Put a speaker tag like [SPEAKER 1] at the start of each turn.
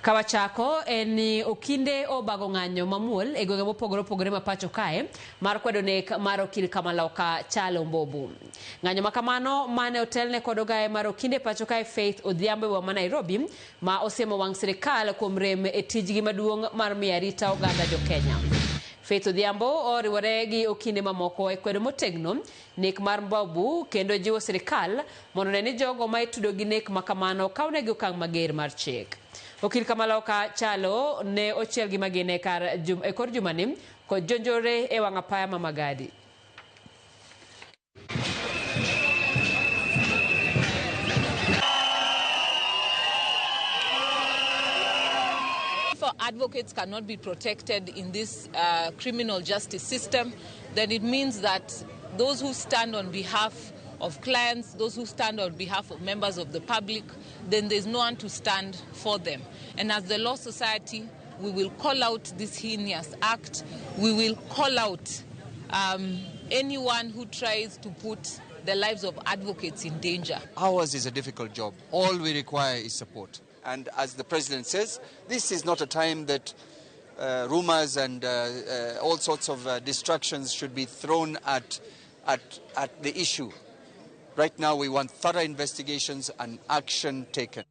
[SPEAKER 1] Kawachako en ni okinde obago ng'anyo mamuol e gwenge mopogore opogore ma pacho kae mar kwedo nek mar okil Kamaloka Chalo Mbobu. Ng'anyo ma kamano mane otelne kod ogaye mar okinde pacho kae Faith Odhiambo e boma ma Nairobi ma osiemo wang' sirikal kuom rem e tijgi maduong' mar miyo arita oganda jo Kenya. Faith Odhiambo oriwore gi okinde mamoko e kwedo motegno nek mar Mbobu kendo jiwo sirikal mondo one ni jogo ma itudo gi nek ma kamano okawnegi okang' mager mar chik. Okil Kamaloka Chalo ne ochiel gi magina e kar e kor jumani kod jonjore e wang' apaya ma Magadi.
[SPEAKER 2] If our advocates cannot be protected in this criminal justice system, then it means that those who stand on behalf of clients, those who stand on behalf of members of the public, then there's no one to stand for them. And as the Law Society, we will call out this heinous act. We will call out anyone who tries to put the lives of advocates in danger.
[SPEAKER 3] Ours is a difficult job. All we require is support. And as the president says, this is not a time that rumors and all sorts of distractions should be thrown at the issue. Right now, we want thorough investigations and action taken.